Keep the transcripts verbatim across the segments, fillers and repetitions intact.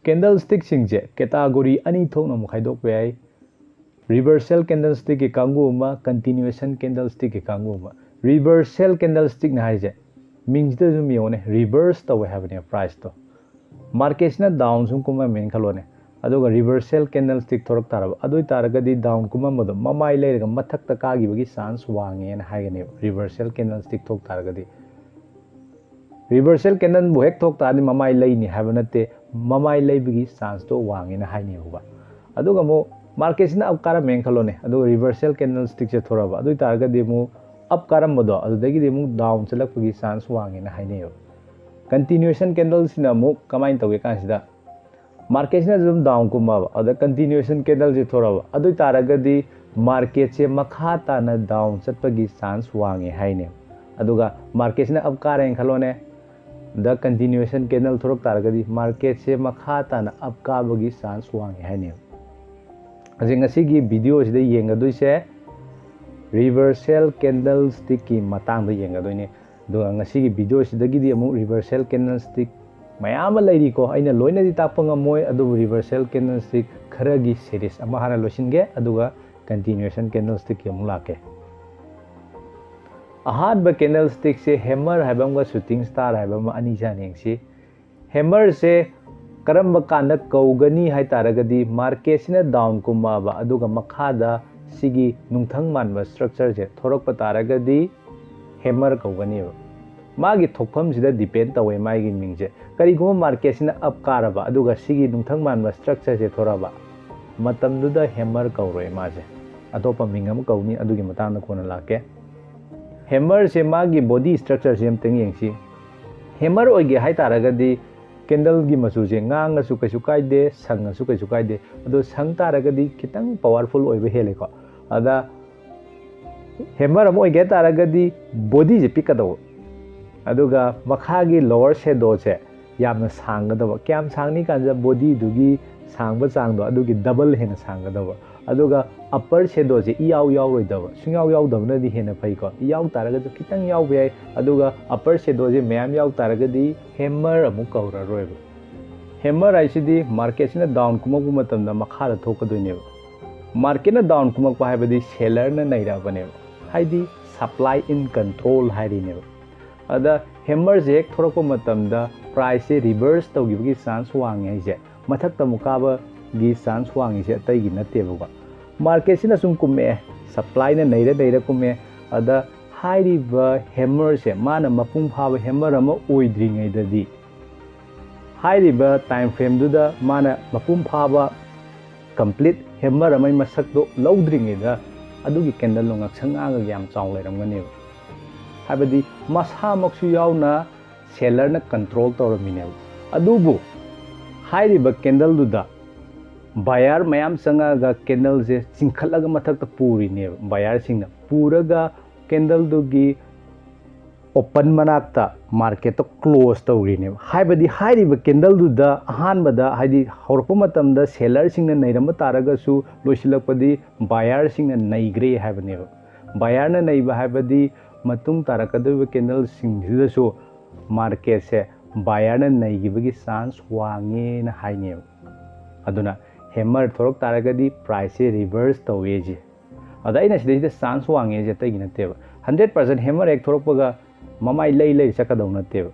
Candle ꯁ꯭ꯇꯤꯛꯁꯤꯡꯁꯦ category ꯑꯅꯤ ꯊꯣꯛꯅ ꯑꯃꯨꯛ ꯈꯥꯏꯗꯣꯛꯄ ꯌꯥꯏ꯫ ꯔꯤꯚꯔꯁꯦꯜ ꯀꯦꯟꯗꯜ ꯁ꯭ꯇꯤꯛꯀꯤ ꯀꯥꯡꯕꯨ ꯑꯃ, ꯀꯟꯇꯤꯅ꯭ꯌꯨꯑꯦꯁꯟ ꯀꯦꯟꯗꯜ ꯁ꯭ꯇꯤꯛꯀꯤ ꯀꯥꯡꯕꯨ ꯑꯃ꯫ ꯔꯤꯚꯔꯁꯦꯜ ꯀꯦꯟꯗꯜ ꯁ꯭ꯇꯤꯛꯅ ꯍꯥꯏꯁꯦ ꯃꯤꯡꯁꯤꯗ ꯑꯗꯨꯝ ꯌꯦꯡꯉꯣꯅꯦ, ꯔꯤꯚꯔꯁ ꯇꯧꯋꯦ ꯍꯥꯏꯕꯅꯦ ꯄ꯭ꯔꯥꯏꯁꯇꯣ꯫ ꯃꯥꯔꯀꯦꯠꯁꯤꯅ ꯗꯥꯎꯟ ꯁꯨꯝ ꯀꯨꯝꯃꯝꯃꯦꯅ ꯈꯜꯂꯣꯅꯦ, ꯑꯗꯨꯒ ꯔꯤꯚꯔꯁꯦꯜ ꯀꯦꯟꯗꯜ ꯁ꯭ꯇꯤꯛ ꯊꯣꯔꯛ ꯇꯥꯔꯕ, ꯑꯗꯨ ꯑꯣꯏ ꯇꯥꯔꯒꯗꯤ ꯗꯥꯎꯟ ꯀꯨꯝꯃꯝꯕꯗꯣ ꯃꯃꯥꯏ ꯂꯩꯔꯒ ꯃꯊꯛꯇ ꯀꯥꯈꯤꯕꯒꯤ ꯆꯥꯟꯁ ꯋꯥꯡꯉꯦꯅ ꯍꯥꯏꯒꯅꯦꯕ, ꯔꯤꯚꯔꯁꯦꯜ ꯀꯦꯟꯗꯜ ꯁ꯭ꯇꯤꯛ ꯊꯣꯛ ꯇꯥꯔꯒꯗꯤ꯫ ꯔꯤꯚꯔꯁꯦꯜ ꯀꯦꯟꯗꯜꯕꯨ ꯍꯦꯛ ꯊꯣꯛ ꯇꯥꯔꯗꯤ ꯃꯃꯥꯏ ꯂꯩꯅꯤ ꯍꯥꯏꯕ ꯅꯠꯇꯦ, ꯃꯃꯥꯏ ꯂꯩꯕꯒꯤ ꯆꯥꯟꯁꯇꯣ ꯋꯥꯡꯉꯦꯅ ꯍꯥꯏꯅꯩꯕ꯫ ꯑꯗꯨꯒ ꯑꯃꯨꯛ ꯃꯥꯔꯀꯦꯠꯁꯤꯅ ꯑꯞ ꯀꯥꯔꯝꯃꯦꯅ ꯈꯜꯂꯣꯅꯦ, ꯑꯗꯨꯒ ꯔꯤꯚꯔꯁꯦꯜ ꯀꯦꯟꯗꯜ ꯁ꯭ꯇꯤꯛꯁꯦ ꯊꯣꯔꯛꯑꯕ, ꯑꯗꯨ ꯑꯣꯏ ꯇꯥꯔꯒꯗꯤ ꯑꯃꯨꯛ ꯑꯞ ꯀꯥꯔꯝꯕꯗꯣ ꯑꯗꯨꯗꯒꯤꯗꯤ ꯑꯃꯨꯛ ꯗꯥꯎꯟ ꯆꯠꯂꯛꯄꯒꯤ ꯆꯥꯟꯁ ꯋꯥꯡꯉꯦꯅ ꯍꯥꯏꯅꯩꯕ꯫ ꯀꯟꯇꯤꯅ꯭ꯌꯨꯑꯦꯁꯟ ꯀꯦꯟꯗꯜꯁꯤꯅ ꯑꯃꯨꯛ ꯀꯃꯥꯏꯅ ꯇꯧꯒꯦ ꯀꯥꯟꯁꯤꯗ, ꯃꯥꯔꯀꯦꯠꯁꯤꯅ ꯑꯗꯨꯝ ꯗꯥꯎꯟ ꯀꯨꯝꯃꯕ, ꯑꯗꯨꯗ ꯀꯟꯇꯤꯅ꯭ꯌꯨꯑꯦꯁꯟ ꯀꯦꯟꯗꯜꯁꯦ ꯊꯣꯔꯛꯑꯕ, ꯑꯗꯨ ꯑꯣꯏ ꯇꯥꯔꯒꯗꯤ ꯃꯥꯔꯀꯦꯠꯁꯦ ꯃꯈꯥ ꯇꯥꯅ ꯗꯥꯎꯟ ꯆꯠꯄꯒꯤ ꯆꯥꯟꯁ ꯋꯥꯡꯉꯦ ꯍꯥꯏꯅꯦ꯫ ꯑꯗꯨꯒ ꯃꯥꯔꯀꯦꯠꯁꯤꯅ ꯑꯞ ꯀꯥꯔꯦꯅ ꯈꯜꯂꯣꯅꯦ, ꯗ ꯀꯟꯇꯤꯅ꯭ꯌꯨꯑꯦꯁꯟ ꯀꯦꯟꯗꯜ ꯊꯣꯔꯛ ꯇꯥꯔꯒꯗꯤ ꯃꯥꯔꯀꯦꯠꯁꯦ ꯃꯈꯥ ꯇꯥꯅ ꯑꯞ ꯀꯥꯕꯒꯤ ꯆꯥꯟꯁ ꯋꯥꯡꯉꯦ ꯍꯥꯏꯅꯦ꯫ ꯍꯧꯖꯤꯛ ꯉꯁꯤꯒꯤ ꯚꯤꯗꯤꯑꯣꯁꯤꯗ ꯌꯦꯡꯒꯗꯣꯏꯁꯦ ꯔꯤꯚꯔꯁꯦꯜ ꯀꯦꯟꯗꯜ ꯁ꯭ꯇꯤꯛꯀꯤ ꯃꯇꯥꯡꯗ ꯌꯦꯡꯒꯗꯣꯏꯅꯦ꯫ ꯑꯗꯨꯒ ꯉꯁꯤꯒꯤ ꯚꯤꯗꯤꯑꯣꯁꯤꯗꯒꯤꯗꯤ ꯑꯃꯨꯛ ꯔꯤꯚꯔꯁꯦꯜ ꯀꯦꯟꯗꯜ ꯁ꯭ꯇꯤꯛ ꯃꯌꯥꯝ ꯑꯃ ꯂꯩꯔꯤꯀꯣ, ꯑꯩꯅ ꯂꯣꯏꯅꯗꯤ ꯇꯥꯛꯄ ꯉꯝꯃꯣꯏ, ꯑꯗꯨꯕꯨ ꯔꯤꯚꯔꯁꯦꯜ ꯀꯦꯟꯗꯜ ꯁ꯭ꯇꯤꯛ ꯈꯔꯒꯤ ꯁꯦꯔꯤꯁ ꯑꯃ ꯍꯥꯟꯅ ꯂꯣꯏꯁꯤꯟꯒꯦ, ꯑꯗꯨꯒ ꯀꯟꯇꯤꯅ꯭ꯌꯨꯑꯦꯁꯟ ꯀꯦꯟꯗꯜ ꯁ꯭ꯇꯤꯛꯀꯤ ꯑꯃꯨꯛ ꯂꯥꯛꯀꯦ꯫ ꯑꯍꯥꯟꯕ ꯀꯦꯟꯗꯜ ꯁ꯭ꯇꯤꯛꯁꯦ ꯍꯦꯃꯔ ꯍꯥꯏꯕ ꯑꯃꯒ ꯁꯨꯇꯤꯡ ꯁ꯭ꯇꯥꯔ ꯍꯥꯏꯕ ꯑꯃ, ꯑꯅꯤꯁꯦ ꯍꯥꯟꯅ ꯌꯦꯡꯁꯤ꯫ ꯍꯦꯃꯔꯁꯦ ꯀꯔꯝꯕ ꯀꯥꯟꯗ ꯀꯧꯒꯅꯤ ꯍꯥꯏ ꯇꯥꯔꯒꯗꯤ, ꯃꯥꯔꯀꯦꯠꯁꯤꯅ ꯗꯥꯎꯟ ꯀꯨꯝꯃꯛꯑꯕ, ꯑꯗꯨꯒ ꯃꯈꯥꯗ ꯁꯤꯒꯤ ꯅꯨꯡꯊꯪ ꯃꯥꯟꯕ ꯁ꯭ꯇ꯭ꯔꯛꯆꯔꯁꯦ ꯊꯣꯔꯛꯄ ꯇꯥꯔꯒꯗꯤ ꯍꯦꯃꯔ ꯀꯧꯒꯅꯦꯕ꯫ ꯃꯥꯒꯤ ꯊꯣꯛꯐꯝꯁꯤꯗ ꯗꯤꯄꯦꯟ ꯇꯧꯋꯦ ꯃꯥꯒꯤ ꯃꯤꯡꯁꯦ꯫ ꯀꯔꯤꯒꯨꯝꯕ ꯃꯥꯔꯀꯦꯠꯁꯤꯅ ꯑꯞ ꯀꯥꯔꯕ, ꯑꯗꯨꯒ ꯁꯤꯒꯤ ꯅꯨꯡꯊꯪ ꯃꯥꯟꯕ ꯁ꯭ꯇ꯭ꯔꯛꯆꯔꯁꯦ ꯊꯣꯔꯛꯑꯕ, ꯃꯇꯝꯗꯨꯗ ꯍꯦꯃꯔ ꯀꯧꯔꯣꯏ ꯃꯥꯁꯦ, ꯑꯇꯣꯞꯄ ꯃꯤꯡ ꯑꯃ ꯀꯧꯅꯤ, ꯑꯗꯨꯒꯤ ꯃꯇꯥꯡꯗ ꯀꯣꯟꯅ ꯂꯥꯛꯀꯦ꯫ ꯍꯦꯃꯔꯁꯦ ꯃꯥꯒꯤ ꯕꯣꯗꯤ ꯁ꯭ꯇ꯭ꯔꯛꯆꯔꯁꯦ ꯑꯝꯇꯪ ꯌꯦꯡꯁꯤ꯫ ꯍꯦꯃꯔ ꯑꯣꯏꯒꯦ ꯍꯥꯏ ꯇꯥꯔꯒꯗꯤ ꯀꯦꯟꯗꯜꯒꯤ ꯃꯆꯨꯁꯦ ꯉꯥꯡꯉꯁꯨ ꯀꯩꯁꯨ ꯀꯥꯏꯗꯦ, ꯁꯪꯉꯁꯨ ꯀꯩꯁꯨ ꯀꯥꯏꯗꯦ, ꯑꯗꯣ ꯁꯪ ꯇꯥꯔꯒꯗꯤ ꯈꯤꯇꯪ ꯄꯋꯥꯔꯐꯨꯜ ꯑꯣꯏꯕ ꯍꯦꯜꯂꯦꯀꯣ꯫ ꯑꯗ ꯍꯦꯃꯔ ꯑꯃ ꯑꯣꯏꯒꯦ ꯍꯥꯏ ꯇꯥꯔꯒꯗꯤ ꯕꯣꯗꯤꯁꯦ ꯄꯤꯛꯀꯗꯧꯕ, ꯑꯗꯨꯒ ꯃꯈꯥꯒꯤ ꯂꯣꯋꯔ ꯁꯦꯗꯣꯁꯦ ꯌꯥꯝꯅ ꯁꯥꯡꯒꯗꯕ꯫ ꯀꯌꯥꯝ ꯁꯥꯡꯅꯤ ꯀꯥꯟꯗ ꯕꯣꯗꯤꯗꯨꯒꯤ ꯁꯥꯡꯕ ꯆꯥꯡꯗꯣ ꯑꯗꯨꯒꯤ ꯗꯕꯜ ꯍꯦꯟꯅ ꯁꯥꯡꯒꯗꯕ꯫ ꯑꯗꯨꯒ ꯑꯞꯄꯔ ꯁꯦꯗꯣꯁꯦ ꯏꯌꯥꯎ ꯌꯥꯎꯔꯣꯏꯗꯕ, ꯁꯨꯡꯌꯥꯎ ꯌꯥꯎꯗꯕꯅꯗꯤ ꯍꯦꯟꯅ ꯐꯩꯀꯣ꯫ ꯌꯥꯎ ꯇꯥꯔꯒꯁꯨ ꯈꯤꯇꯪ ꯌꯥꯎꯕ ꯌꯥꯏ, ꯑꯗꯨꯒ ꯑꯞꯄꯔ ꯁꯦꯗꯣꯁꯦ ꯃꯌꯥꯝ ꯌꯥꯎ ꯇꯥꯔꯒꯗꯤ ꯍꯦꯃꯔ ꯑꯃꯨꯛ ꯀꯧꯔꯔꯣꯏꯕ꯫ Hammer ꯍꯥꯏꯁꯤꯗꯤ ꯃꯥꯔꯀꯦꯠꯁꯤꯅ ꯗꯥꯎꯟ ꯀꯨꯝꯃꯛꯄ ꯃꯇꯝꯗ ꯃꯈꯥꯗ ꯊꯣꯛꯀꯗꯣꯏꯅꯦꯕ꯫ ꯃꯥꯔꯀꯦꯠꯅ ꯗꯥꯎꯟ ꯀꯨꯝꯃꯛꯄ ꯍꯥꯏꯕꯗꯤ ꯁꯦꯂꯔꯅ ꯅꯩꯔꯛꯑꯕꯅꯦꯕ, ꯍꯥꯏꯗꯤ ꯁꯄ꯭ꯂꯥꯏ ꯏꯟ ꯀꯟꯇ꯭ꯔꯣꯜ ꯍꯥꯏꯔꯤꯅꯦꯕ꯫ ꯑꯗ ꯍꯦꯃꯔꯁꯦ ꯍꯦꯛ ꯊꯣꯔꯛꯄ ꯃꯇꯝꯗ ꯄ꯭ꯔꯥꯏꯁꯁꯦ ꯔꯤꯚꯔꯁ ꯇꯧꯈꯤꯕꯒꯤ ꯆꯥꯟꯁ ꯋꯥꯡꯉꯦ ꯍꯥꯏꯁꯦ, ꯃꯊꯛꯇ ꯑꯃꯨꯛ ꯀꯥꯕꯒꯤ ꯆꯥꯟꯁ ꯋꯥꯡꯉꯤꯁꯦ ꯑꯇꯩꯒꯤ ꯅꯠꯇꯦꯕꯀꯣ꯫ ꯃꯥꯔꯀꯦꯠꯁꯤꯅ ꯁꯨꯝ ꯀꯨꯝꯃꯛꯑꯦ, ꯁꯄ꯭ꯂꯥꯏꯅ ꯅꯩꯔ ꯅꯩꯔ ꯀꯨꯝꯃꯛꯑꯦ꯫ ꯑꯗ ꯍꯥꯏꯔꯤꯕ ꯍꯦꯃꯔꯁꯦ ꯃꯥꯅ ꯃꯄꯨꯡ ꯐꯥꯕ ꯍꯦꯃꯔ ꯑꯃ ꯑꯣꯏꯗ꯭ꯔꯤꯉꯩꯗꯗꯤ, ꯍꯥꯏꯔꯤꯕ ꯇꯥꯏꯝ ꯐ꯭ꯔꯦꯝꯗꯨꯗ ꯃꯥꯅ ꯃꯄꯨꯡ ꯐꯥꯕ ꯀꯝꯄ꯭ꯂꯤꯠ ꯍꯦꯃꯔ ꯑꯃꯒꯤ ꯃꯁꯛꯇꯣ ꯂꯧꯗ꯭ꯔꯤꯉꯩꯗ ꯑꯗꯨꯒꯤ ꯀꯦꯟꯗꯜꯗꯣ ꯉꯛꯁꯪ ꯉꯥꯡꯉꯒ ꯌꯥꯝ ꯆꯥꯎꯅ ꯂꯩꯔꯝꯒꯅꯦꯕ꯫ ꯍꯥꯏꯕꯗꯤ ꯃꯁꯥꯃꯛꯁꯨ ꯌꯥꯎꯅ ꯁꯦꯂꯔꯅ ꯀꯟꯇ꯭ꯔꯣꯜ ꯇꯧꯔꯝꯃꯤꯅꯦꯕ꯫ ꯑꯗꯨꯕꯨ ꯍꯥꯏꯔꯤꯕ ꯀꯦꯟꯗꯜꯗꯨꯗ ꯕꯥꯌꯔ ꯃꯌꯥꯝ ꯆꯪꯉꯛꯑꯒ ꯀꯦꯟꯗꯜꯁꯦ ꯆꯤꯡꯈꯠꯂꯒ ꯃꯊꯛꯇ ꯄꯨꯔꯤꯅꯦꯕ ꯕꯥꯌꯔꯁꯤꯡꯅ꯫ ꯄꯨꯔꯒ ꯀꯦꯟꯗꯜꯗꯨꯒꯤ ꯑꯣꯄꯟ ꯃꯅꯥꯛꯇ ꯃꯥꯔꯀꯦꯠꯇꯣ ꯀ꯭ꯂꯣꯁ ꯇꯧꯔꯤꯅꯦꯕ꯫ ꯍꯥꯏꯕꯗꯤ ꯍꯥꯏꯔꯤꯕ ꯀꯦꯟꯗꯜꯗꯨꯗ ꯑꯍꯥꯟꯕꯗ, ꯍꯥꯏꯗꯤ ꯍꯧꯔꯛꯄ ꯃꯇꯝꯗ ꯁꯦꯂꯔꯁꯤꯡꯅ ꯅꯩꯔꯝꯕ ꯇꯥꯔꯒꯁꯨ, ꯂꯣꯏꯁꯤꯜꯂꯛꯄꯗꯤ ꯕꯥꯌꯔꯁꯤꯡꯅ ꯅꯩꯈ꯭ꯔꯦ ꯍꯥꯏꯕꯅꯦꯕ꯫ ꯕꯥꯌꯔꯅ ꯅꯩꯕ ꯍꯥꯏꯕꯗꯤ ꯃꯇꯨꯡ ꯇꯥꯔꯛꯀꯗꯧꯔꯤꯕ ꯀꯦꯟꯗꯜꯁꯤꯡꯁꯤꯗꯁꯨ ꯃꯥꯔꯀꯦꯠꯁꯦ ꯕꯥꯌꯔꯅ ꯅꯩꯈꯤꯕꯒꯤ ꯆꯥꯟꯁ ꯋꯥꯡꯉꯦꯅ ꯍꯥꯏꯅꯦꯕ꯫ ꯑꯗꯨꯅ ꯍꯦꯃꯔ ꯊꯣꯔꯛ ꯇꯥꯔꯒꯗꯤ ꯄ꯭ꯔꯥꯏꯁꯁꯦ ꯔꯤꯚꯔꯁ ꯇꯧꯋꯦ ꯁꯤ꯫ ꯑꯗ ꯑꯩꯅ ꯁꯤꯗꯩꯁꯤꯗ ꯆꯥꯟꯁ ꯋꯥꯡꯉꯦ ꯁꯤ ꯑꯇꯩꯒꯤ ꯅꯠꯇꯦꯕ꯫ ꯍꯟꯗ꯭ꯔꯦꯠ ꯄꯥꯔꯁꯦꯟ ꯍꯦꯃꯔ ꯍꯦꯛ ꯊꯣꯔꯛꯄꯒ ꯃꯃꯥꯏ ꯂꯩ ꯂꯩ ꯆꯠꯀꯗꯧ ꯅꯠꯇꯦꯕ꯫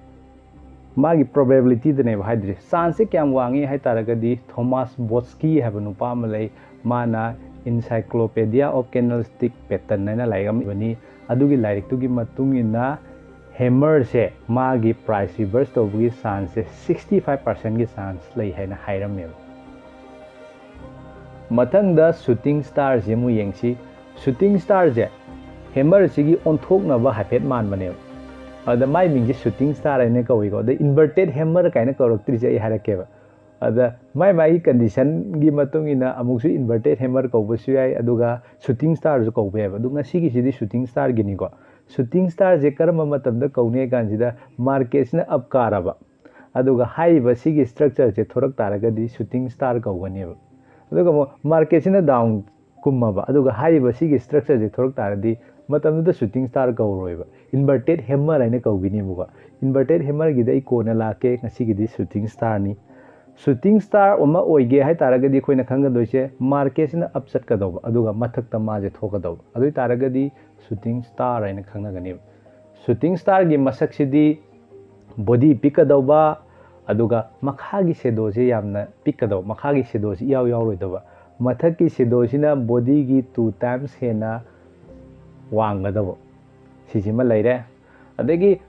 ꯃꯥꯒꯤ ꯄ꯭ꯔꯣꯕꯦꯕꯤꯂꯤꯇꯤꯗꯅꯦꯕ ꯍꯥꯏꯗꯣꯏꯁꯦ꯫ ꯆꯥꯟꯁꯁꯦ ꯀꯌꯥꯝ ꯋꯥꯡꯉꯤ ꯍꯥꯏ ꯇꯥꯔꯒꯗꯤ, ꯊꯣꯃꯥꯁ ꯕꯣꯠꯁꯀꯤ ꯍꯥꯏꯕ ꯅꯨꯄꯥ ꯑꯃ ꯂꯩ, ꯃꯥꯅ Encyclopedia of Candlestick Pattern ꯍꯥꯏꯅ ꯂꯥꯏꯔꯤꯛ ꯑꯃ ꯏꯕꯅꯤ꯫ ꯑꯗꯨꯒꯤ ꯂꯥꯏꯔꯤꯛꯇꯨꯒꯤ ꯃꯇꯨꯡ ꯏꯟꯅ ꯍꯦꯃꯔꯁꯦ ꯃꯥꯒꯤ ꯄ꯭ꯔꯥꯏꯁ ꯔꯤꯚꯔꯁ ꯇꯧꯕꯒꯤ ꯆꯥꯟꯁꯁꯦ ꯁꯤꯛꯁꯇꯤ ꯐꯥꯏꯚ ꯄꯥꯔꯁꯦꯟꯒꯤ ꯆꯥꯟꯁ ꯂꯩ ꯍꯥꯏꯅ ꯍꯥꯏꯔꯝꯃꯦꯕ꯫ ꯃꯊꯪꯗ ꯁꯨꯇꯤꯡ ꯁ꯭ꯇꯥꯔꯁꯤ ꯑꯃꯨꯛ ꯌꯦꯡꯁꯤ꯫ ꯁꯨꯇꯤꯡ ꯁ꯭ꯇꯥꯔꯁꯦ ꯍꯦꯃꯔꯁꯤꯒꯤ ꯑꯣꯟꯊꯣꯛꯅꯕ ꯍꯥꯏꯐꯦꯠ ꯃꯥꯟꯕꯅꯦꯕ꯫ ꯑꯗ ꯃꯥꯏ ꯃꯤꯡꯁꯦ ꯁꯨꯇꯤꯡ ꯁ꯭ꯇꯥꯔ ꯍꯥꯏꯅ ꯀꯧꯏꯀꯣ꯫ ꯑꯗ ꯏꯟꯚꯔꯇꯦꯠ ꯍꯦꯃꯔ ꯀꯥꯏꯅ ꯀꯧꯔꯛꯇ꯭ꯔꯤꯁꯦ ꯑꯩ ꯍꯥꯏꯔꯛꯀꯦꯕ꯫ ꯑꯗ ꯃꯥꯏ ꯃꯥꯒꯤ ꯀꯟꯗꯤꯁꯟꯒꯤ ꯃꯇꯨꯡ ꯏꯟꯅ ꯑꯃꯨꯛꯁꯨ ꯏꯟꯚꯔꯇꯦꯠ ꯍꯦꯃꯔ ꯀꯧꯕꯁꯨ ꯌꯥꯏ, ꯑꯗꯨꯒ ꯁꯨꯇꯤꯡ ꯁ꯭ꯇꯥꯔꯁꯨ ꯀꯧꯕ ꯌꯥꯏꯕ꯫ ꯑꯗꯨ ꯉꯁꯤꯒꯤꯁꯤꯗꯤ ꯁꯨꯇꯤꯡ ꯁ꯭ꯇꯥꯔꯒꯤꯅꯤꯀꯣ꯫ ꯁꯨꯇꯤꯡ ꯁ꯭ꯇꯥꯔꯁꯦ ꯀꯔꯝꯕ ꯃꯇꯝꯗ ꯀꯧꯅꯤ ꯍꯥꯏ ꯀꯥꯟꯁꯤꯗ, ꯃꯥꯔꯀꯦꯠꯁꯤꯅ ꯑꯞ ꯀꯥꯔꯕ, ꯑꯗꯨꯒ ꯍꯥꯏꯔꯤꯕ ꯁꯤꯒꯤ ꯁ꯭ꯇ꯭ꯔꯛꯆꯔꯁꯦ ꯊꯣꯔꯛ ꯇꯥꯔꯒꯗꯤ ꯁꯨꯇꯤꯡ ꯁ꯭ꯇꯥꯔ ꯀꯧꯒꯅꯦꯕ꯫ ꯑꯗꯨꯒ ꯑꯃꯨꯛ ꯃꯥꯔꯀꯦꯠꯁꯤꯅ ꯗꯥꯎꯟ ꯀꯨꯝꯃꯕ, ꯑꯗꯨꯒ ꯍꯥꯏꯔꯤꯕ ꯁꯤꯒꯤ ꯁ꯭ꯇ꯭ꯔꯛꯆꯔꯁꯦ ꯊꯣꯔꯛ ꯇꯥꯔꯗꯤ ꯃꯇꯝꯗꯨꯗ ꯁꯨꯇꯤꯡ ꯁ꯭ꯇꯥꯔ ꯀꯧꯔꯣꯏꯕ, ꯏꯟꯚꯔꯇꯦꯠ ꯍꯦꯃꯔ ꯍꯥꯏꯅ ꯀꯧꯈꯤꯅꯦꯕꯀꯣ꯫ ꯏꯟꯚꯔꯇꯦꯠ ꯍꯦꯃꯔꯒꯤꯗ ꯑꯩ ꯀꯣꯟꯅ ꯂꯥꯛꯀꯦ, ꯉꯁꯤꯒꯤꯗꯤ ꯁꯨꯇꯤꯡ ꯁ꯭ꯇꯥꯔꯅꯤ꯫ ꯁꯨꯇꯤꯡ ꯁ꯭ꯇꯥꯔ ꯑꯃ ꯑꯣꯏꯒꯦ ꯍꯥꯏ ꯇꯥꯔꯒꯗꯤ ꯑꯩꯈꯣꯏꯅ ꯈꯪꯒꯗꯣꯏꯁꯦ ꯃꯥꯔꯀꯦꯠꯁꯤꯅ ꯑꯞ ꯆꯠꯀꯗꯧꯕ, ꯑꯗꯨꯒ ꯃꯊꯛꯇ ꯃꯥꯁꯦ ꯊꯣꯛꯀꯗꯧꯕ, ꯑꯗꯨ ꯑꯣꯏ ꯇꯥꯔꯒꯗꯤ ꯁꯨꯇꯤꯡ ꯁ꯭ꯇꯥꯔ ꯍꯥꯏꯅ ꯈꯪꯅꯒꯅꯦꯕ꯫ ꯁꯨꯇꯤꯡ ꯁ꯭ꯇꯥꯔꯒꯤ ꯃꯁꯛꯁꯤꯗꯤ ꯕꯣꯗꯤ ꯄꯤꯛꯀꯗꯧꯕ, ꯑꯗꯨꯒ ꯃꯈꯥꯒꯤ ꯁꯦꯗꯣꯁꯤ ꯌꯥꯝꯅ ꯄꯤꯛꯀꯗꯧꯕ, ꯃꯈꯥꯒꯤ ꯁꯦꯗꯣꯁꯤ ꯏꯌꯥꯎ ꯌꯥꯎꯔꯣꯏꯗꯧꯕ, ꯃꯊꯛꯀꯤ ꯁꯦꯗꯣꯁꯤꯅ ꯕꯣꯗꯤꯒꯤ ꯇꯨ ꯇꯥꯏꯝꯁ ꯍꯦꯟꯅ ꯋꯥꯡꯒꯗꯕ, ꯁꯤꯁꯤꯃ ꯂꯩꯔꯦ꯫ ꯑꯗꯒꯤ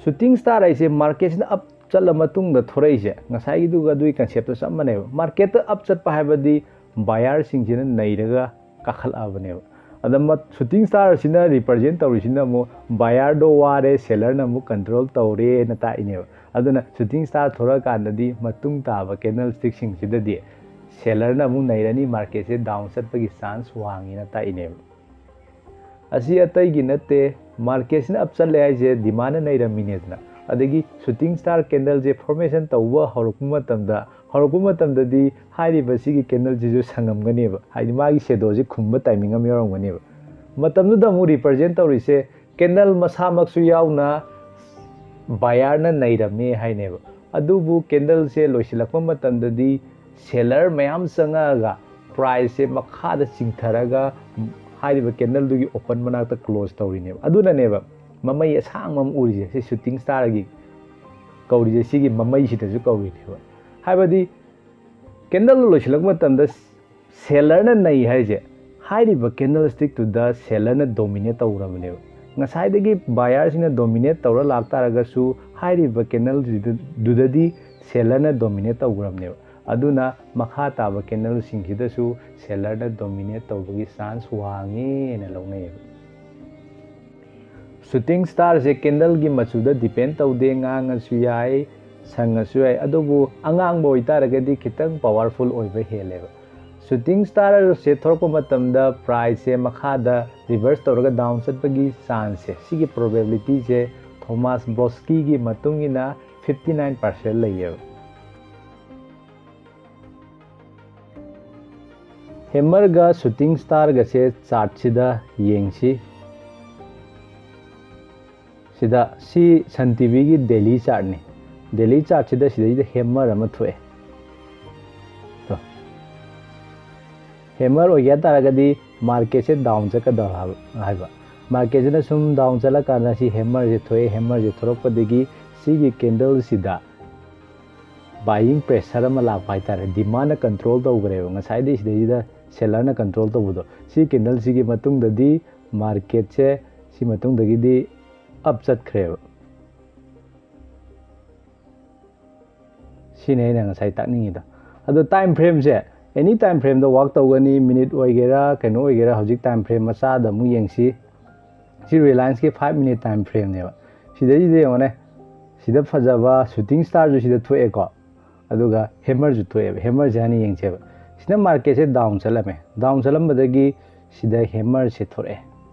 ꯁꯨꯇꯤꯡ ꯁ꯭ꯇꯥꯔ ꯍꯥꯏꯁꯦ ꯃꯥꯔꯀꯦꯠꯁꯤꯅ ꯑꯞ ꯆꯠꯂ ꯃꯇꯨꯡꯗ ꯊꯣꯔꯛꯏꯁꯦ, ꯉꯁꯥꯏꯒꯤꯗꯨꯒ ꯑꯗꯨꯒꯤ ꯀꯟꯁꯦꯞꯇꯣ ꯆꯞ ꯃꯥꯟꯅꯩꯕ꯫ ꯃꯥꯔꯀꯦꯠꯇ ꯑꯞ ꯆꯠꯄ ꯍꯥꯏꯕꯗꯤ ꯕꯥꯌꯔꯁꯤꯡꯁꯤꯅ ꯅꯩꯔꯒ ꯀꯥꯈꯠꯂꯛꯑꯕꯅꯦꯕ꯫ ꯑꯗ ꯃ-, ꯁꯨꯇꯤꯡ ꯁ꯭ꯇꯥꯔꯁꯤꯅ ꯔꯤꯄ꯭ꯔꯖꯦꯟ ꯇꯧꯔꯤꯁꯤꯅ ꯑꯃꯨꯛ ꯕꯥꯌꯔꯗꯣ ꯋꯥꯔꯦ, ꯁꯦꯂꯔꯅ ꯑꯃꯨꯛ ꯀꯟꯇ꯭ꯔꯣꯜ ꯇꯧꯔꯦꯅ ꯇꯥꯛꯏꯅꯦꯕ꯫ ꯑꯗꯨꯅ ꯁꯨꯇꯤꯡ ꯁ꯭ꯇꯥꯔ ꯊꯣꯔꯛꯑꯀꯥꯟꯗꯗꯤ ꯃꯇꯨꯡ ꯇꯥꯕ ꯀꯦꯟꯗꯜ ꯁ꯭ꯇꯤꯛꯁꯤꯡꯁꯤꯗꯗꯤ ꯁꯦꯂꯔꯅ ꯑꯃꯨꯛ ꯅꯩꯔꯅꯤ, ꯃꯥꯔꯀꯦꯠꯁꯦ ꯗꯥꯎꯟ ꯆꯠꯄꯒꯤ ꯆꯥꯟꯁ ꯋꯥꯡꯉꯦꯅ ꯇꯥꯛꯏꯅꯦꯕ꯫ ꯑꯁꯤ ꯑꯇꯩꯒꯤ ꯅꯠꯇꯦ, ꯃꯥꯔꯀꯦꯠꯁꯤꯅ ꯑꯞ ꯆꯠꯂꯦ ꯍꯥꯏꯁꯦ ꯗꯤꯃꯥꯟꯅ ꯅꯩꯔꯝꯃꯤꯅꯦꯗꯅ꯫ ꯑꯗꯒꯤ ꯁꯨꯇꯤꯡ ꯁ꯭ꯇꯥꯔ ꯀꯦꯟꯗꯜꯁꯦ ꯐꯣꯔꯃꯦꯁꯟ ꯇꯧꯕ ꯍꯧꯔꯛꯄ ꯃꯇꯝꯗ, ꯍꯧꯔꯛꯄ ꯃꯇꯝꯗꯗꯤ ꯍꯥꯏꯔꯤꯕ ꯁꯤꯒꯤ ꯀꯦꯟꯗꯜꯁꯤꯁꯨ ꯁꯪꯉꯝꯒꯅꯦꯕ, ꯍꯥꯏꯗꯤ ꯃꯥꯒꯤ ꯁꯦꯗꯣꯁꯤ ꯈꯨꯝꯕ ꯇꯥꯏꯃꯤꯡ ꯑꯃ ꯌꯥꯎꯔꯝꯒꯅꯦꯕ꯫ ꯃꯇꯝꯗꯨꯗ ꯑꯃꯨꯛ ꯔꯤꯄ꯭ꯔꯖꯦꯟ ꯇꯧꯔꯤꯁꯦ ꯀꯦꯟꯗꯜ ꯃꯁꯥꯃꯛꯁꯨ ꯌꯥꯎꯅ ꯕꯥꯌꯔꯅ ꯅꯩꯔꯝꯃꯦ ꯍꯥꯏꯅꯦꯕ꯫ ꯑꯗꯨꯕꯨ ꯀꯦꯟꯗꯜꯁꯦ ꯂꯣꯏꯁꯤꯜꯂꯛꯄ ꯃꯇꯝꯗꯗꯤ ꯁꯦꯂꯔ ꯃꯌꯥꯝ ꯆꯪꯉꯛꯑꯒ ꯄ꯭ꯔꯥꯏꯁꯁꯦ ꯃꯈꯥꯗ ꯆꯤꯡꯊꯔꯒ ꯍꯥꯏꯔꯤꯕ ꯀꯦꯟꯗꯜꯗꯨꯒꯤ ꯑꯣꯄꯟ ꯃꯅꯥꯛꯇ ꯀ꯭ꯂꯣꯖ ꯇꯧꯔꯤꯅꯦꯕ꯫ ꯑꯗꯨꯅꯅꯦꯕ ꯃꯃꯩ ꯑꯁꯥꯡꯕ ꯑꯃ ꯎꯔꯤꯁꯦ, ꯁꯤ ꯁꯨꯇꯤꯡ ꯁ꯭ꯇꯥꯔꯒꯤ ꯀꯧꯔꯤꯁꯦ, ꯁꯤꯒꯤ ꯃꯃꯩꯁꯤꯗꯁꯨ ꯀꯧꯔꯤꯅꯦꯕ꯫ ꯍꯥꯏꯕꯗꯤ ꯀꯦꯟꯗꯜ ꯂꯣꯏꯁꯤꯜꯂꯛꯄ ꯃꯇꯝꯗ ꯁꯦꯂꯔꯅ ꯅꯩ ꯍꯥꯏꯁꯦ, ꯍꯥꯏꯔꯤꯕ ꯀꯦꯟꯗꯜ ꯁ꯭ꯇꯤꯛꯇꯨꯗ ꯁꯦꯂꯔꯅ ꯗꯣꯃꯤꯅꯦꯠ ꯇꯧꯈ꯭ꯔꯕꯅꯦꯕ꯫ ꯉꯁꯥꯏꯗꯒꯤ ꯕꯥꯌꯔꯁꯤꯡꯅ ꯗꯣꯃꯤꯅꯦꯠ ꯇꯧꯔ ꯂꯥꯛꯇꯥꯔꯒꯁꯨ ꯍꯥꯏꯔꯤꯕ ꯀꯦꯟꯗꯜꯁꯤꯗꯗꯤ ꯁꯦꯂꯔꯅ ꯗꯣꯃꯤꯅꯦꯠ ꯇꯧꯈ꯭ꯔꯕꯅꯦꯕ꯫ ꯑꯗꯨꯅ ꯃꯈꯥ ꯇꯥꯕ ꯀꯦꯟꯗꯜꯁꯤꯡꯁꯤꯗꯁꯨ ꯁꯦꯂꯔꯅ ꯗꯣꯃꯤꯅꯦꯠ ꯇꯧꯕꯒꯤ ꯆꯥꯟꯁ ꯋꯥꯡꯉꯦꯅ ꯂꯧꯅꯩꯌꯦꯕ꯫ ꯁꯨꯇꯤꯡ ꯁ꯭ꯇꯥꯔꯁꯦ ꯀꯦꯟꯗꯜꯒꯤ ꯃꯆꯨꯗ ꯗꯤꯄꯦꯟ ꯇꯧꯗꯦ, ꯉꯥꯡꯉꯁꯨ ꯌꯥꯏ, ꯁꯪꯉꯁꯨ ꯌꯥꯏ, ꯑꯗꯨꯕꯨ ꯑꯉꯥꯡꯕ ꯑꯣꯏꯇꯥꯔꯒꯗꯤ ꯈꯤꯇꯪ ꯄꯋꯥꯔꯐꯨꯜ ꯑꯣꯏꯕ ꯍꯦꯜꯂꯦꯕ꯫ ꯁꯨꯇꯤꯡ ꯁ꯭ꯇꯥꯔꯁꯦ ꯊꯣꯔꯛꯄ ꯃꯇꯝꯗ ꯄ꯭ꯔꯥꯏꯁꯁꯦ ꯃꯈꯥꯗ ꯔꯤꯚꯔꯁ ꯇꯧꯔꯒ ꯗꯥꯎꯟ ꯆꯠꯄꯒꯤ ꯆꯥꯟꯁꯁꯦ, ꯁꯤꯒꯤ ꯄ꯭ꯔꯣꯕꯦꯕꯤꯂꯤꯇꯤꯁꯦ ꯊꯣꯃꯥꯁ ꯕ꯭ꯔꯣꯁꯀꯤꯒꯤ ꯃꯇꯨꯡ ꯏꯟꯅ ꯐꯤꯐꯇꯤ ꯅꯥꯏꯟ ꯄꯥꯔꯁꯦꯟ ꯂꯩꯌꯦꯕ꯫ ꯍꯦꯃꯔꯒ ꯁꯨꯇꯤꯡ ꯁ꯭ꯇꯥꯔꯒꯁꯦ ꯆꯥꯔꯠꯁꯤꯗ ꯌꯦꯡꯁꯤ꯫ ꯁꯤꯗ ꯁꯤ ꯁꯟ ꯇꯤꯚꯤꯒꯤ ꯗꯦꯂꯤ ꯆꯥꯔꯠꯅꯤ꯫ ꯗꯦꯂꯤ ꯆꯥꯔꯠꯁꯤꯗ ꯁꯤꯗꯩꯁꯤꯗ ꯍꯦꯃꯔ ꯑꯃ ꯊꯣꯛꯑꯦ꯫ ꯍꯦꯃꯔ ꯑꯣꯏꯒꯦ ꯍꯥꯏ ꯇꯥꯔꯒꯗꯤ ꯃꯥꯔꯀꯦꯠꯁꯦ ꯗꯥꯎꯟ ꯆꯠꯀꯗꯕ ꯍꯥꯏꯕ꯫ ꯃꯥꯔꯀꯦꯠꯁꯤꯅ ꯁꯨꯝ ꯗꯥꯎꯟ ꯆꯠꯂꯀꯥꯟꯗ ꯁꯤ ꯍꯦꯃꯔꯁꯦ ꯊꯣꯛꯑꯦ꯫ ꯍꯦꯃꯔꯁꯦ ꯊꯣꯛꯂꯛꯄꯗꯒꯤ ꯁꯤꯒꯤ ꯀꯦꯟꯗꯜꯁꯤꯗ ꯕꯥꯏꯌꯤꯡ ꯄ꯭ꯔꯦꯁꯔ ꯑꯃ ꯂꯥꯛꯄ ꯍꯥꯏꯇꯥꯔꯦ꯫ ꯗꯤꯃꯥꯟꯅ ꯀꯟꯇ꯭ꯔꯣꯜ ꯇꯧꯈ꯭ꯔꯦꯕ꯫ ꯉꯁꯥꯏꯗꯤ ꯁꯤꯗꯩꯁꯤꯗ ꯁꯦꯂꯔꯅ ꯀꯟꯇ꯭ꯔꯣꯜ ꯇꯧꯕꯗꯣ, ꯁꯤ ꯀꯦꯟꯗꯜꯁꯤꯒꯤ ꯃꯇꯨꯡꯗꯗꯤ ꯃꯥꯔꯀꯦꯠꯁꯦ ꯁꯤ ꯃꯇꯨꯡꯗꯒꯤꯗꯤ ꯑꯞ ꯆꯠꯈ꯭ꯔꯦꯕ꯫ ꯁꯤꯅꯤ ꯑꯩꯅ ꯉꯁꯥꯏ ꯇꯥꯛꯅꯤꯡꯉꯤꯗꯣ꯫ ꯑꯗꯣ ꯇꯥꯏꯝ ꯐ꯭ꯔꯦꯝꯁꯦ ꯑꯦꯅꯤ ꯇꯥꯏꯝ ꯐ꯭ꯔꯦꯝꯗ ꯋꯥꯛ ꯇꯧꯒꯅꯤ꯫ ꯃꯤꯅꯤꯠ ꯑꯣꯏꯒꯦꯔꯥ, ꯀꯩꯅꯣ ꯑꯣꯏꯒꯦꯔꯥ꯫ ꯍꯧꯖꯤꯛ ꯇꯥꯏꯝ ꯐ꯭ꯔꯦꯝ ꯃꯆꯥꯗ ꯑꯃꯨꯛ ꯌꯦꯡꯁꯤ꯫ ꯁꯤ ꯔꯤꯂꯥꯌꯟꯁꯀꯤ ꯐꯥꯏꯚ ꯃꯤꯅꯤꯠ ꯇꯥꯏꯝ ꯐ꯭ꯔꯦꯝꯅꯦꯕ꯫ ꯁꯤꯗꯩꯁꯤꯗ ꯌꯦꯡꯉꯣꯅꯦ, ꯁꯤꯗ ꯐꯖꯕ ꯁꯨꯇꯤꯡ ꯁ꯭ꯇꯥꯔꯁꯨ ꯁꯤꯗ ꯊꯣꯛꯑꯦꯀꯣ꯫ ꯑꯗꯨꯒ ꯍꯦꯃꯔꯁꯨ ꯊꯣꯛꯑꯦꯕ꯫ ꯍꯦꯃꯔꯁꯦ ꯍꯥꯟꯅ ꯌꯦꯡꯁꯦꯕ꯫ ꯁꯤꯅ ꯃꯥꯔꯀꯦꯠꯁꯦ ꯗꯥꯎꯟ ꯆꯠꯂꯝꯃꯦ꯫ ꯗꯥꯎꯟ ꯆꯠꯂꯝꯕꯗꯒꯤ ꯁꯤꯗ ꯍꯦꯃꯔꯁꯦ ꯊꯣꯔꯛꯑꯦ꯫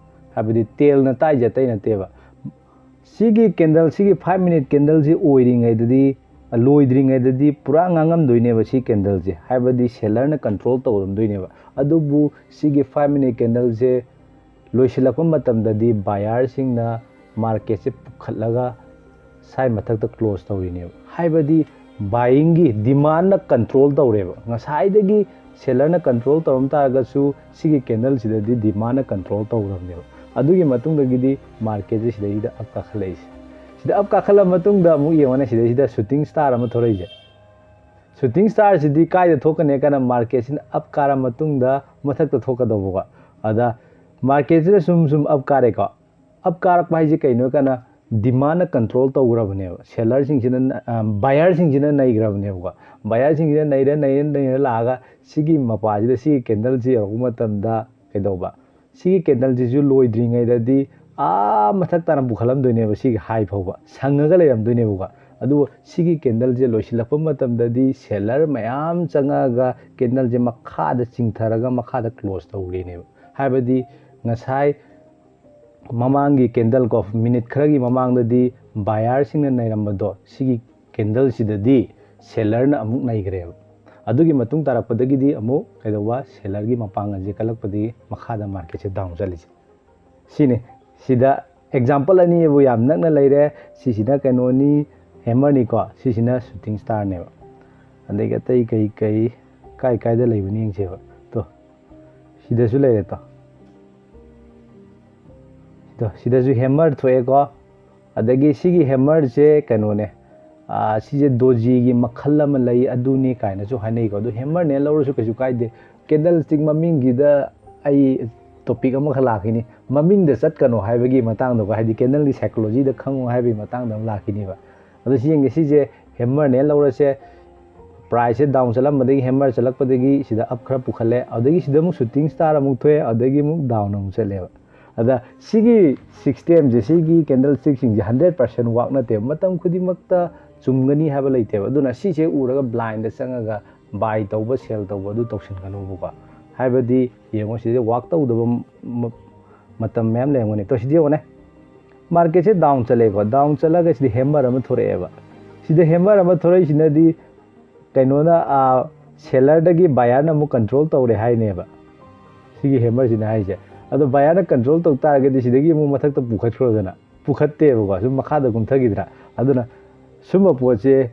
ꯍꯥꯏꯕꯗꯤ ꯇꯦꯜꯅ ꯇꯥꯛꯏꯁꯦ ꯑꯇꯩ ꯅꯠꯇꯦꯕ꯫ ꯁꯤꯒꯤ ꯀꯦꯟꯗꯜ, ꯁꯤꯒꯤ ꯐꯥꯏꯚ ꯃꯤꯅꯤꯠ ꯀꯦꯟꯗꯜꯁꯤ ꯑꯣꯏꯔꯤꯉꯩꯗꯗꯤ, ꯂꯣꯏꯗ꯭ꯔꯤꯉꯩꯗꯗꯤ ꯄꯨꯔꯥ ꯉꯥꯡꯉꯝꯗꯣꯏꯅꯦꯕ ꯁꯤ ꯀꯦꯟꯗꯜꯁꯦ꯫ ꯍꯥꯏꯕꯗꯤ ꯁꯦꯂꯔꯅ ꯀꯟꯇ꯭ꯔꯣꯜ ꯇꯧꯔꯝꯗꯣꯏꯅꯦꯕ꯫ ꯑꯗꯨꯕꯨ ꯁꯤꯒꯤ ꯐꯥꯏꯚ ꯃꯤꯅꯤꯠ ꯀꯦꯟꯗꯜꯁꯦ ꯂꯣꯏꯁꯤꯜꯂꯛꯄ ꯃꯇꯝꯗꯗꯤ ꯕꯥꯌꯔꯁꯤꯡꯅ ꯃꯥꯔꯀꯦꯠꯁꯦ ꯄꯨꯈꯠꯂꯒ ꯁꯥꯏ ꯃꯊꯛꯇ ꯀ꯭ꯂꯣꯖ ꯇꯧꯔꯤꯅꯦꯕ꯫ ꯍꯥꯏꯕꯗꯤ ꯕꯥꯏꯌꯤꯡꯒꯤ ꯗꯤꯃꯥꯟꯅ ꯀꯟꯇ꯭ꯔꯣꯜ ꯇꯧꯔꯦꯕ꯫ ꯉꯁꯥꯏꯗꯒꯤ ꯁꯦꯂꯔꯅ ꯀꯟꯇ꯭ꯔꯣꯜ ꯇꯧꯔꯝ ꯇꯥꯔꯒꯁꯨ ꯁꯤꯒꯤ ꯀꯦꯟꯗꯜꯁꯤꯗꯗꯤ ꯗꯤꯃꯥꯟꯅ ꯀꯟꯇ꯭ꯔꯣꯜ ꯇꯧꯈ꯭ꯔꯕꯅꯦꯕ꯫ ꯑꯗꯨꯒꯤ ꯃꯇꯨꯡꯗꯒꯤꯗꯤ ꯃꯥꯔꯀꯦꯠꯁꯦ ꯁꯤꯗꯩꯁꯤꯗ ꯑꯞ ꯀꯥꯈꯠꯂꯛꯏꯁꯦ꯫ ꯁꯤꯗ ꯑꯞ ꯀꯥꯈꯠꯂ ꯃꯇꯨꯡꯗ ꯑꯃꯨꯛ ꯌꯦꯡꯉꯣꯅꯦ, ꯁꯤꯗꯩꯁꯤꯗ ꯁꯨꯇꯤꯡ ꯁ꯭ꯇꯥꯔ ꯑꯃ ꯊꯣꯔꯛꯏꯁꯦ꯫ ꯁꯨꯇꯤꯡ ꯁ꯭ꯇꯥꯔꯁꯤꯗꯤ ꯀꯥꯏꯗ ꯊꯣꯛꯀꯅꯤ ꯍꯥꯏ ꯀꯥꯟꯗ ꯃꯥꯔꯀꯦꯠꯁꯤꯅ ꯑꯞ ꯀꯥꯔ ꯃꯇꯨꯡꯗ ꯃꯊꯛꯇ ꯊꯣꯛꯀꯗꯧꯕꯀꯣ꯫ ꯑꯗ ꯃꯥꯔꯀꯦꯠꯁꯤꯗ ꯁꯨꯝ ꯁꯨꯝ ꯑꯞ ꯀꯥꯔꯦꯀꯣ꯫ ꯑꯞ ꯀꯥꯔꯛꯄ ꯍꯥꯏꯁꯦ ꯀꯩꯅꯣ ꯍꯥꯏ ꯀꯥꯟꯗ ꯗꯤꯃꯥꯟꯅ ꯀꯟꯇ꯭ꯔꯣꯜ ꯇꯧꯈ꯭ꯔꯕꯅꯦꯕ꯫ ꯁꯦꯂꯔꯁꯤꯡꯁꯤꯅ, ꯑ, ꯕꯥꯌꯔꯁꯤꯡꯁꯤꯅ ꯅꯩꯈ꯭ꯔꯕꯅꯦꯕꯀꯣ꯫ ꯕꯥꯌꯔꯁꯤꯡꯁꯤꯅ ꯅꯩꯔ, ꯅꯩꯔ, ꯅꯩꯔ ꯂꯥꯛꯑꯒ ꯁꯤꯒꯤ ꯃꯄꯥꯁꯤꯗ, ꯁꯤꯒꯤ ꯀꯦꯟꯗꯜꯁꯤ ꯌꯧꯔꯛꯄ ꯃꯇꯝꯗ ꯀꯩꯗꯧꯕ? ꯁꯤꯒꯤ ꯀꯦꯟꯗꯜꯁꯤꯁꯨ ꯂꯣꯏꯗ꯭ꯔꯤꯉꯩꯗꯗꯤ ꯑꯥ ꯃꯊꯛ ꯇꯥꯅ ꯄꯨꯈꯠꯂꯝꯗꯣꯏꯅꯦꯕ, ꯁꯤꯒꯤ ꯍꯥꯏ ꯐꯥꯎꯕ ꯁꯪꯉꯒ ꯂꯩꯔꯝꯗꯣꯏꯅꯦꯕꯀꯣ꯫ ꯑꯗꯨꯕꯨ ꯁꯤꯒꯤ ꯀꯦꯟꯗꯜꯁꯦ ꯂꯣꯏꯁꯤꯜꯂꯛꯄ ꯃꯇꯝꯗꯗꯤ ꯁꯦꯂꯔ ꯃꯌꯥꯝ ꯆꯪꯉꯛꯑꯒ ꯀꯦꯟꯗꯜꯁꯦ ꯃꯈꯥꯗ ꯆꯤꯡꯊꯔꯒ ꯃꯈꯥꯗ ꯀ꯭ꯂꯣꯖ ꯇꯧꯈ꯭ꯔꯤꯅꯦꯕ꯫ ꯍꯥꯏꯕꯗꯤ ꯉꯁꯥꯏ ꯃꯃꯥꯡꯒꯤ ꯀꯦꯟꯗꯜ ꯀꯣ, ꯃꯤꯅꯤꯠ ꯈꯔꯒꯤ ꯃꯃꯥꯡꯗꯗꯤ ꯕꯥꯌꯔꯁꯤꯡꯅ ꯅꯩꯔꯝꯕꯗꯣ, ꯁꯤꯒꯤ ꯀꯦꯟꯗꯜꯁꯤꯗꯗꯤ ꯁꯦꯂꯔꯅ ꯑꯃꯨꯛ ꯅꯩꯈ꯭ꯔꯦꯕ꯫ ꯑꯗꯨꯒꯤ ꯃꯇꯨꯡ ꯇꯥꯔꯛꯄꯗꯒꯤꯗꯤ ꯑꯃꯨꯛ ꯀꯩꯗꯧꯕ, ꯁꯦꯂꯔꯒꯤ ꯃꯄꯥꯡꯒꯜꯁꯦ ꯀꯜꯂꯛꯄꯗꯒꯤ ꯃꯈꯥꯗ ꯃꯥꯔꯀꯦꯠꯁꯦ ꯗꯥꯎꯟ ꯆꯠꯂꯤꯁꯦ꯫ ꯁꯤꯅꯤ꯫ ꯁꯤꯗ ꯑꯦꯛꯖꯥꯝꯄꯜ ꯑꯅꯤꯕꯨ ꯌꯥꯝ ꯅꯛꯅ ꯂꯩꯔꯦ꯫ ꯁꯤꯁꯤꯅ ꯀꯩꯅꯣꯅꯤ, ꯍꯦꯃꯔꯅꯤꯀꯣ, ꯁꯤꯁꯤꯅ ꯁꯨꯇꯤꯡ ꯁ꯭ꯇꯥꯔꯅꯦꯕ꯫ ꯑꯗꯒꯤ ꯑꯇꯩ ꯀꯩ ꯀꯩ ꯀꯥꯏ ꯀꯥꯏꯗ ꯂꯩꯕꯅꯤ ꯌꯦꯡꯁꯦꯕ꯫ ꯇꯣ, ꯁꯤꯗꯁꯨ ꯂꯩꯔꯦ꯫ ꯇꯣ, ꯁꯤꯗꯣ, ꯁꯤꯗꯁꯨ ꯍꯦꯃꯔ ꯊꯣꯛꯑꯦꯀꯣ꯫ ꯑꯗꯒꯤ ꯁꯤꯒꯤ ꯍꯦꯃꯔꯁꯦ ꯀꯩꯅꯣꯅꯦ, ꯑꯥ, ꯁꯤꯁꯦ ꯗꯣꯖꯤꯒꯤ ꯃꯈꯜ ꯑꯃ ꯂꯩ, ꯑꯗꯨꯅꯤ ꯀꯥꯏꯅꯁꯨ ꯍꯥꯏꯅꯩꯀꯣ꯫ ꯑꯗꯨ ꯍꯦꯃꯔꯅꯦ ꯂꯧꯔꯁꯨ ꯀꯩꯁꯨ ꯀꯥꯏꯗꯦ꯫ ꯀꯦꯟꯗꯜ ꯁ꯭ꯇꯤꯛ ꯃꯃꯤꯡꯒꯤꯗ ꯑꯩ ꯇꯣꯄꯤꯛ ꯑꯃꯈꯛ ꯂꯥꯛꯈꯤꯅꯤ, ꯃꯃꯤꯡꯗ ꯆꯠꯀꯅꯣ ꯍꯥꯏꯕꯒꯤ ꯃꯇꯥꯡꯗꯀꯣ, ꯍꯥꯏꯗꯤ ꯀꯦꯟꯗꯜꯒꯤ ꯁꯥꯏꯀꯣꯂꯣꯖꯤꯗ ꯈꯪꯉꯨ ꯍꯥꯏꯕꯒꯤ ꯃꯇꯥꯡꯗ ꯑꯃ ꯂꯥꯛꯈꯤꯅꯦꯕ꯫ ꯑꯗꯣ ꯁꯤ ꯌꯦꯡꯒꯦ, ꯁꯤꯁꯦ ꯍꯦꯃꯔꯅꯦ ꯂꯧꯔꯁꯦ꯫ ꯄ꯭ꯔꯥꯏꯁꯁꯦ ꯗꯥꯎꯟ ꯆꯠꯂꯝꯕꯗꯒꯤ, ꯍꯦꯃꯔ ꯆꯠꯂꯛꯄꯗꯒꯤ ꯁꯤꯗ ꯑꯞ ꯈꯔ ꯄꯨꯈꯠꯂꯦ, ꯑꯗꯨꯗꯒꯤ ꯁꯤꯗ ꯑꯃꯨꯛ ꯁꯨꯇꯤꯡ ꯁ꯭ꯇꯥꯔ ꯑꯃꯨꯛ ꯊꯣꯛꯑꯦ, ꯑꯗꯨꯗꯒꯤ ꯑꯃꯨꯛ ꯗꯥꯎꯟ ꯑꯃꯨꯛ ꯆꯠꯂꯦꯕ꯫ ꯑꯗ ꯁꯤꯒꯤ ꯁꯤꯁꯇꯦꯝꯁꯦ, ꯁꯤꯒꯤ ꯀꯦꯟꯗꯜ ꯁ꯭ꯇꯤꯛꯁꯤꯡꯁꯦ ꯍꯟꯗ꯭ꯔꯦꯠ ꯄꯥꯔꯁꯦꯟ ꯋꯥꯛ ꯅꯠꯇꯦꯕ, ꯃꯇꯝ ꯈꯨꯗꯤꯡꯃꯛꯇ ꯆꯨꯝꯒꯅꯤ ꯍꯥꯏꯕ ꯂꯩꯇꯦꯕ꯫ ꯑꯗꯨꯅ ꯁꯤꯁꯦ ꯎꯔꯒ ꯕ꯭ꯂꯥꯏꯟꯗ ꯆꯪꯉꯒ ꯕꯥꯏ ꯇꯧꯕ, ꯁꯦꯜ ꯇꯧꯕ ꯑꯗꯨ ꯇꯧꯁꯤꯟꯒꯅꯨꯕꯀꯣ꯫ ꯍꯥꯏꯕꯗꯤ ꯌꯦꯡꯉꯣ, ꯁꯤꯗ ꯋꯥꯛ ꯇꯧꯗꯕ ꯃ-, ꯃꯇꯝ ꯃꯌꯥꯝ ꯂꯩꯔꯝꯒꯅꯤ꯫ ꯇꯣ, ꯁꯤꯗ ꯌꯦꯡꯉꯣꯅꯦ, ꯃꯥꯔꯀꯦꯠꯁꯦ ꯗꯥꯎꯟ ꯆꯠꯂꯦꯀꯣ, ꯗꯥꯎꯟ ꯆꯠꯂꯒ ꯁꯤꯗꯤ ꯍꯦꯃꯔ ꯑꯃ ꯊꯣꯔꯛꯑꯦꯕ꯫ ꯁꯤꯗ ꯍꯦꯃꯔ ꯑꯃ ꯊꯣꯔꯛꯏꯁꯤꯅꯗꯤ ꯀꯩꯅꯣꯅ, ꯁꯦꯂꯔꯗꯒꯤ ꯕꯥꯌꯔꯅ ꯑꯃꯨꯛ ꯀꯟꯇ꯭ꯔꯣꯜ ꯇꯧꯔꯦ ꯍꯥꯏꯅꯦꯕ, ꯁꯤꯒꯤ ꯍꯦꯃꯔꯁꯤꯅ ꯍꯥꯏꯁꯦ꯫ ꯑꯗꯣ ꯕꯥꯌꯔꯅ ꯀꯟꯇ꯭ꯔꯣꯜ ꯇꯧ ꯇꯥꯔꯒꯗꯤ ꯁꯤꯗꯒꯤ ꯑꯃꯨꯛ ꯃꯊꯛꯇ ꯄꯨꯈꯠꯈ꯭ꯔꯣꯗꯅ, ꯄꯨꯈꯠꯇꯦꯕꯀꯣ, ꯁꯨꯝ ꯃꯈꯥꯗ ꯀꯨꯝꯊꯈꯤꯗ꯭ꯔꯥ꯫ ꯑꯗꯨꯅ ꯁꯨꯝꯕ ꯄꯣꯠꯁꯦ,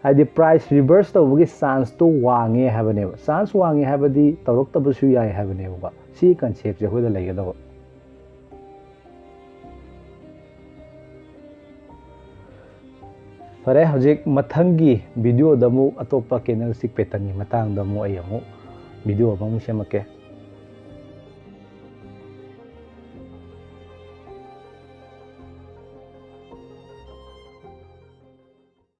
ꯍꯥꯏꯗꯤ ꯄ꯭ꯔꯥꯏꯁ ꯔꯤꯚꯔꯁ ꯇꯧꯕꯒꯤ ꯆꯥꯟꯁꯇꯣ ꯋꯥꯡꯉꯦ ꯍꯥꯏꯕꯅꯦꯕ꯫ ꯆꯥꯟꯁ ꯋꯥꯡꯉꯦ ꯍꯥꯏꯕꯗꯤ ꯇꯧꯔꯛꯇꯕꯁꯨ ꯌꯥꯏ ꯍꯥꯏꯕꯅꯦꯕꯀꯣ꯫ ꯁꯤꯒꯤ ꯀꯟꯁꯦꯞꯁꯦ ꯑꯩꯈꯣꯏꯗ ꯂꯩꯒꯗꯕ꯫ ꯐꯔꯦ, ꯍꯧꯖꯤꯛ ꯃꯊꯪꯒꯤ ꯚꯤꯗꯤꯑꯣꯗ ꯑꯃꯨꯛ ꯑꯇꯣꯞꯄ ꯀꯦꯟꯗꯜ ꯁ꯭ꯇꯤꯛ ꯄꯦꯇꯔꯟꯒꯤ ꯃꯇꯥꯡꯗ ꯑꯃꯨꯛ ꯑꯩ ꯑꯃꯨꯛ ꯚꯤꯗꯤꯑꯣ ꯑꯃꯃꯨꯛ ꯁꯦꯝꯃꯛꯀꯦ꯫